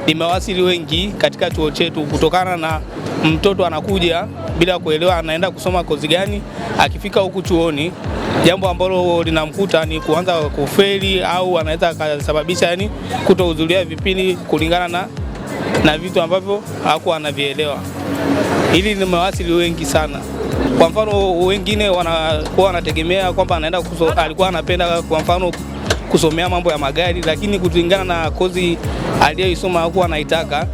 Limewasili wengi katika chuo chetu kutokana na mtoto anakuja bila kuelewa anaenda kusoma kozi gani. Akifika huku chuoni, jambo ambalo linamkuta ni kuanza kufeli au anaweza akasababisha yani kutohudhuria vipindi kulingana na vitu ambavyo hakuwa anavielewa. Hili limewasili wengi sana. Kwa mfano, wengine wanakuwa wanategemea kwamba anaenda alikuwa anapenda kwa mfano kusomea mambo ya magari, lakini kulingana na kozi aliyoisoma hakuwa anaitaka,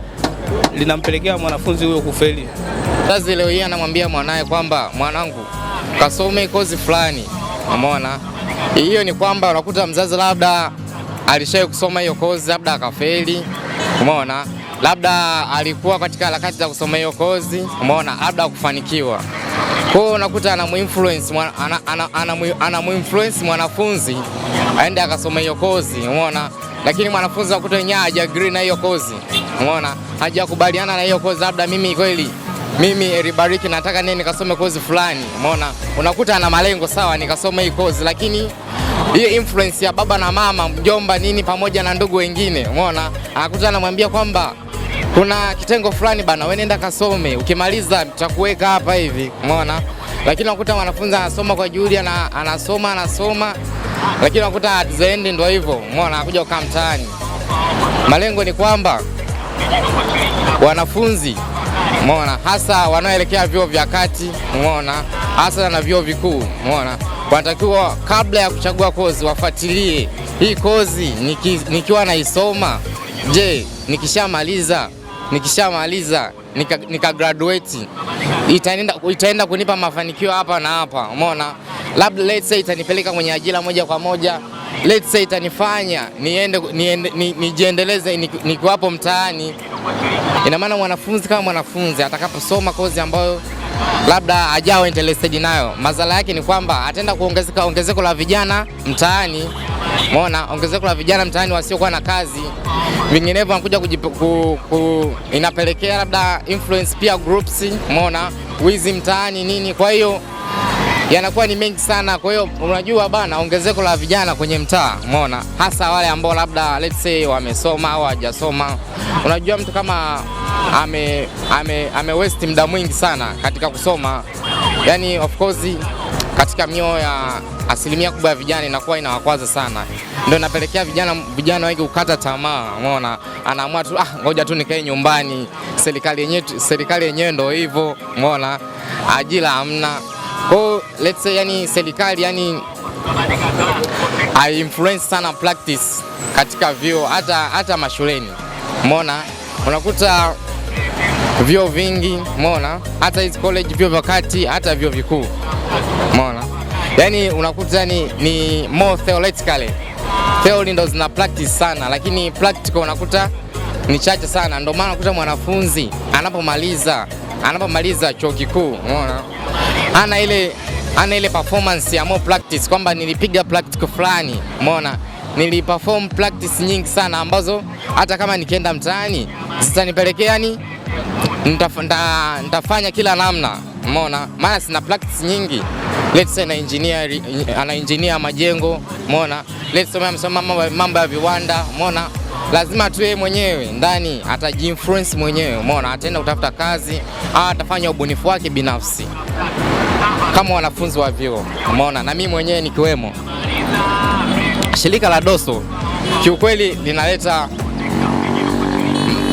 linampelekea mwanafunzi huyo kufeli. Mzazi leo hii anamwambia mwanaye kwamba mwanangu, kasome kozi fulani, umeona? Hiyo ni kwamba unakuta mzazi labda alishawahi kusoma hiyo kozi, labda akafeli, umeona? Labda alikuwa katika harakati za kusoma hiyo kozi, umeona? Labda kufanikiwa. Kwa hiyo unakuta anamuinfluence mwanafunzi aende akasoma hiyo kozi, umeona? Lakini mwanafunzi unakuta wenyewe haja-agree na hiyo kozi, umeona? Hajakubaliana na hiyo kozi, labda mimi kweli mimi Eribariki nataka nini nikasome kozi fulani, umeona? Unakuta ana malengo sawa, nikasome hii kozi, lakini hiyo influence ya baba na mama, mjomba nini, pamoja na ndugu wengine, umeona? Anakuta anamwambia kwamba kuna kitengo fulani bana, wewe nenda kasome, ukimaliza tutakuweka hapa hivi, umeona? Lakini unakuta mwanafunzi anasoma kwa juhudi, anasoma anasoma, lakini unakuta at the end ndio hivyo, umeona, anakuja kukaa mtaani. Malengo ni kwamba wanafunzi, umeona, hasa wanaoelekea vyuo vya kati, umeona, hasa na vyuo vikuu, umeona, wanatakiwa kabla ya kuchagua kozi wafuatilie hii kozi nikiwa naisoma, je, nikishamaliza nika graduate itaenda kunipa mafanikio hapa na hapa, umeona, labda let's say itanipeleka kwenye ajira moja kwa moja, let's say itanifanya niende nijiendeleze nikiwapo mtaani. Ina maana mwanafunzi kama mwanafunzi atakaposoma kozi ambayo labda hajawa interested nayo, madhara yake ni kwamba ataenda kuongezeka ongezeko la vijana mtaani. Umeona, ongezeko la vijana mtaani wasiokuwa na kazi, vinginevyo anakuja inapelekea labda influence pia groups, umeona, wizi mtaani nini, kwa hiyo yanakuwa ni mengi sana. Kwa hiyo unajua bana, ongezeko la vijana kwenye mtaa, umeona, hasa wale ambao labda let's say wamesoma au hawajasoma. Unajua mtu kama ame waste muda mwingi sana katika kusoma, yani of course katika mioyo ya asilimia kubwa ya vijana inakuwa inawakwaza sana, ndio inapelekea vijana wengi kukata tamaa. Umeona, anaamua tu, ah, ngoja tu nikae nyumbani, serikali yenyewe ndio hivyo, umeona, ajira hamna. Kwa hiyo let's say yani serikali yani influence sana practice katika vyuo hata mashuleni. Umeona, unakuta vyuo vingi, umeona, hata hizi college, vyuo vya kati, hata vyuo vikuu, umeona, yani unakuta ni more theoretically, theory ndo zina practice sana, lakini practical unakuta ni chache sana. Ndio maana unakuta mwanafunzi anapomaliza chuo kikuu, umeona, ana ile performance ya more practice, kwamba nilipiga practical fulani, umeona, niliperform practice nyingi sana ambazo hata kama nikienda mtaani zitanipelekea yani nitafanya kila namna, umeona, maana sina practice nyingi. Let's say ana engineer majengo, umeona, let's say amesoma mambo ya viwanda, umeona, lazima tu yeye mwenyewe ndani atajiinfluence mwenyewe, umeona, ataenda kutafuta kazi au atafanya ubunifu wake binafsi kama wanafunzi wa vyuo, umeona, na mimi mwenyewe nikiwemo. Shirika la DOSO kiukweli linaleta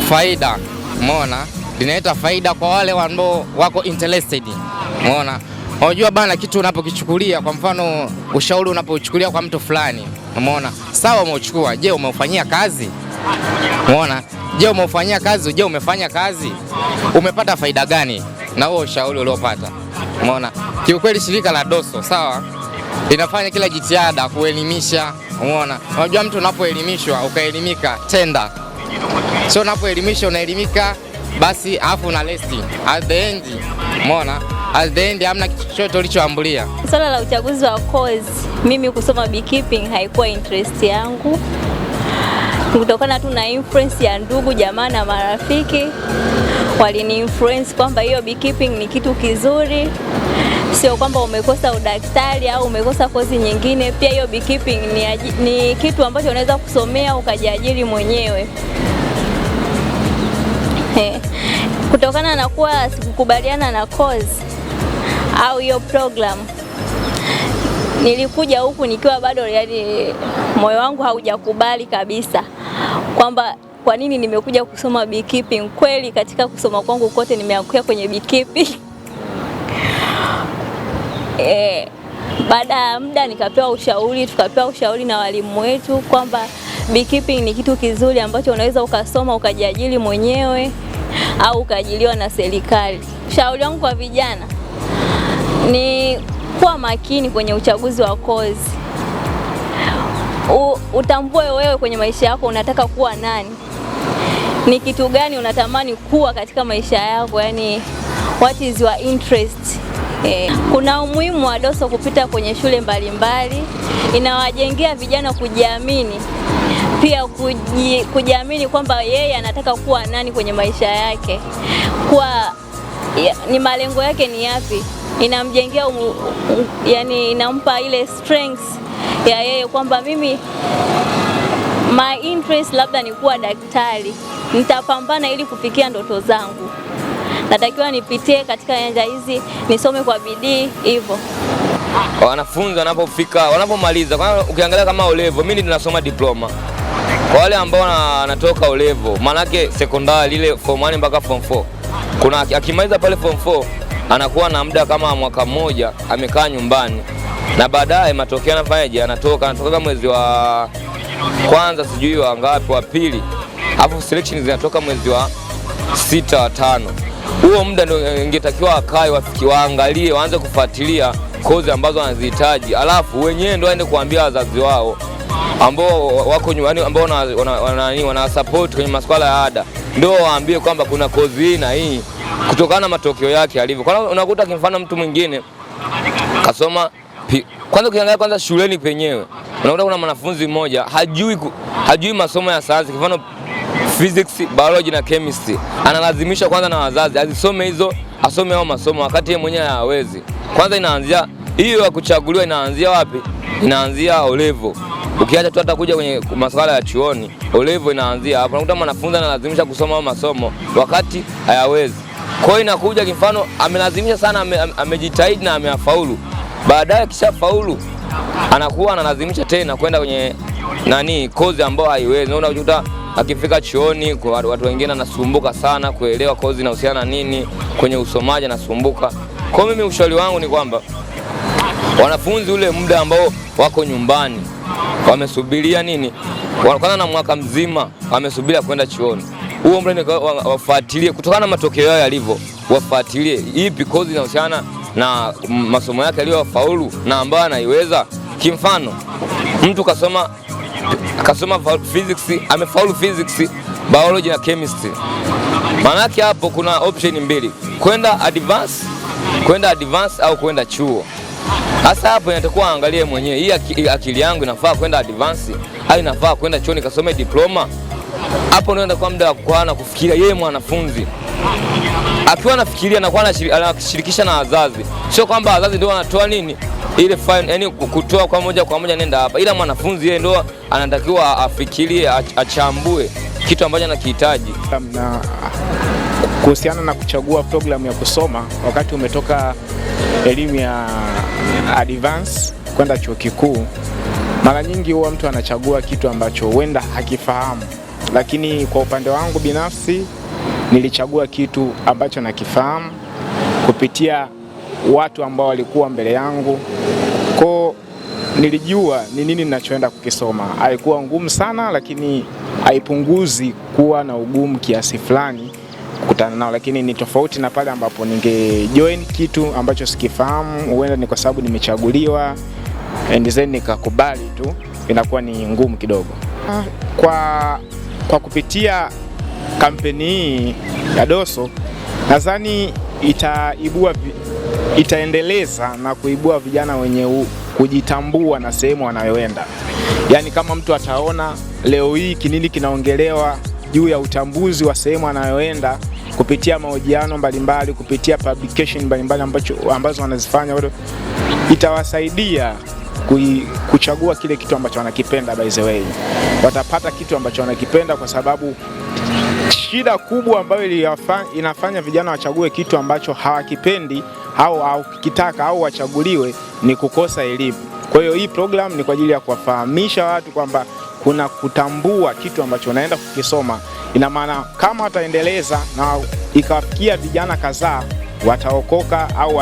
faida, umeona, linaleta faida kwa wale ambao wako interested, umeona. Unajua bana, kitu unapokichukulia, kwa mfano ushauri unapochukulia kwa mtu fulani, umeona, sawa, umeuchukua, je, umeufanyia kazi? Umeona, je, umeufanyia kazi? Je, umefanya kazi? Umepata faida gani na huo ushauri uliopata? Umeona, kiukweli shirika la DOSO sawa, linafanya kila jitihada kuelimisha. Umeona, unajua mtu unapoelimishwa ukaelimika tenda, sio unapoelimishwa unaelimika basi afu una rest at the end. Umeona, at the end hamna kitu chochote ulichoambulia. Swala la uchaguzi wa course, mimi kusoma beekeeping haikuwa interest yangu, kutokana tu na influence ya ndugu jamaa na marafiki walini influence kwamba hiyo beekeeping ni kitu kizuri, sio kwamba umekosa udaktari au umekosa kozi nyingine. Pia hiyo beekeeping ni kitu ambacho unaweza kusomea ukajiajiri mwenyewe. Kutokana na kuwa sikukubaliana na course au hiyo program, nilikuja huku nikiwa bado, yani moyo wangu haujakubali kabisa kwamba kwa nini nimekuja kusoma beekeeping. Kweli katika kusoma kwangu kote nimeangukia kwenye beekeeping. Baada ya muda nikapewa ushauri, tukapewa ushauri na walimu wetu kwamba beekeeping ni kitu kizuri ambacho unaweza ukasoma ukajiajiri mwenyewe au ukaajiriwa na serikali. Ushauri wangu kwa vijana ni kuwa makini kwenye uchaguzi wa kozi. Utambue wewe kwenye maisha yako unataka kuwa nani, ni kitu gani unatamani kuwa katika maisha yako, yani what is your interest. Kuna umuhimu wa DOSO kupita kwenye shule mbalimbali, inawajengea vijana kujiamini, pia kujiamini kwamba yeye anataka kuwa nani kwenye maisha yake, kuwa ni malengo yake ni yapi. Inamjengea yani inampa ile strength ya yeye kwamba mimi my interest labda ni kuwa daktari, nitapambana ili kufikia ndoto zangu, natakiwa nipitie katika nyanja hizi, nisome kwa bidii hivyo. Wanafunzi wanapofika, wanapomaliza, kwa ukiangalia kama O level, mimi ninasoma diploma. Kwa wale ambao wanatoka O level, maanake sekondari ile form 1 mpaka form 4, kuna akimaliza pale form 4 anakuwa na muda kama mwaka mmoja amekaa nyumbani, na baadaye matokeo anafanyaje? Anatoka mwezi wa kwanza sijui wa ngapi, wa pili, alafu selection zinatoka mwezi wa sita, wa tano. Huo muda ndio ingetakiwa wakae waangalie, waanze kufuatilia kozi ambazo wanazihitaji, alafu wenyewe ndio waende kuambia wazazi wao ambao wako nyumbani, ambao wana support kwenye masuala ya ada, ndio waambie kwamba kuna kozi hii na hii, kutokana na matokeo yake yalivyo. Kwa unakuta kimfano mtu mwingine kasoma kwanza, ukiangalia kwanza shuleni penyewe unakuta kuna mwanafunzi mmoja hajui masomo ya sayansi, kwa mfano physics, biology na chemistry, analazimisha kwanza na wazazi azisome hizo, asome hao masomo wakati yeye mwenyewe hawezi. Kwanza inaanzia hiyo ya kuchaguliwa, inaanzia wapi? Inaanzia O level. Ukiacha tu hata kuja kwenye masuala ya chuoni, O level inaanzia hapo. Unakuta mwanafunzi analazimisha kusoma hayo masomo wakati hayawezi. Kwa hiyo inakuja kimfano, amelazimisha sana, amejitahidi na ameyafaulu. Baadaye akishafaulu anakuwa analazimisha tena kwenda kwenye nani kozi ambayo haiwezi. Unakuta akifika chuoni kwa watu wengine anasumbuka sana kuelewa kozi inahusiana na nini, kwenye usomaji anasumbuka. Kwa hiyo mimi ushauri wangu ni kwamba wanafunzi ule muda ambao wako nyumbani wamesubiria nini, kwanza na mwaka mzima wamesubiria kwenda chuoni, huo muda wafuatilie kutokana na matokeo yao yalivyo, wafuatilie ipi kozi inahusiana na masomo yake aliyofaulu na ambayo anaiweza. Kimfano, mtu kasoma physics, amefaulu physics, biology na chemistry. Maanake hapo kuna option mbili, kwenda advance au kwenda chuo. Sasa hapo inatakiwa aangalie mwenyewe, hii akili yangu inafaa kwenda advance au inafaa kwenda chuo nikasome diploma. Hapo ndio inakuwa muda wa kukaa na kufikiria yeye mwanafunzi. Akiwa anafikiria anakuwa anashirikisha na wazazi, sio kwamba wazazi ndio wanatoa nini ile fine, yani kutoa kwa moja nenda hapa, ila mwanafunzi yeye ndio anatakiwa afikirie, achambue kitu ambacho anakihitaji. Na kuhusiana na kuchagua programu ya kusoma wakati umetoka elimu ya advance kwenda chuo kikuu, mara nyingi huwa mtu anachagua kitu ambacho huenda hakifahamu, lakini kwa upande wangu binafsi nilichagua kitu ambacho nakifahamu kupitia watu ambao walikuwa mbele yangu, ko nilijua ni nini ninachoenda kukisoma. Haikuwa ngumu sana, lakini haipunguzi kuwa na ugumu kiasi fulani kukutana nao, lakini ni tofauti na pale ambapo ningejoin kitu ambacho sikifahamu, huenda ni kwa sababu nimechaguliwa and then nikakubali tu, inakuwa ni ngumu kidogo. Kwa kupitia kampeni hii ya DOSO nadhani itaendeleza na kuibua vijana wenye kujitambua na sehemu wanayoenda. Yaani kama mtu ataona leo hii kinini kinaongelewa juu ya utambuzi wa sehemu anayoenda kupitia mahojiano mbalimbali, kupitia publication mbalimbali ambazo wanazifanya, itawasaidia kuchagua kile kitu ambacho wanakipenda. By the way, watapata kitu ambacho wanakipenda kwa sababu Shida kubwa ambayo inafanya vijana wachague kitu ambacho hawakipendi au hawakitaka au wachaguliwe ni kukosa elimu. Kwa hiyo hii program ni kwa ajili ya kuwafahamisha watu kwamba kuna kutambua kitu ambacho unaenda kukisoma. Ina maana kama wataendeleza na ikawafikia vijana kadhaa, wataokoka au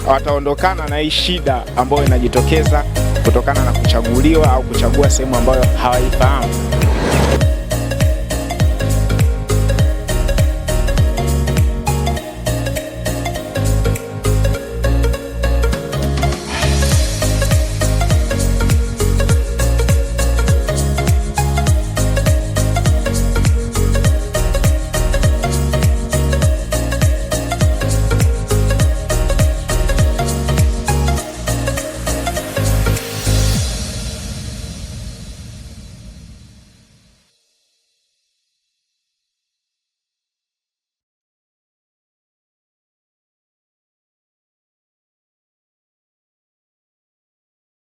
wataondokana na hii shida ambayo inajitokeza kutokana na kuchaguliwa au kuchagua sehemu ambayo hawaifahamu.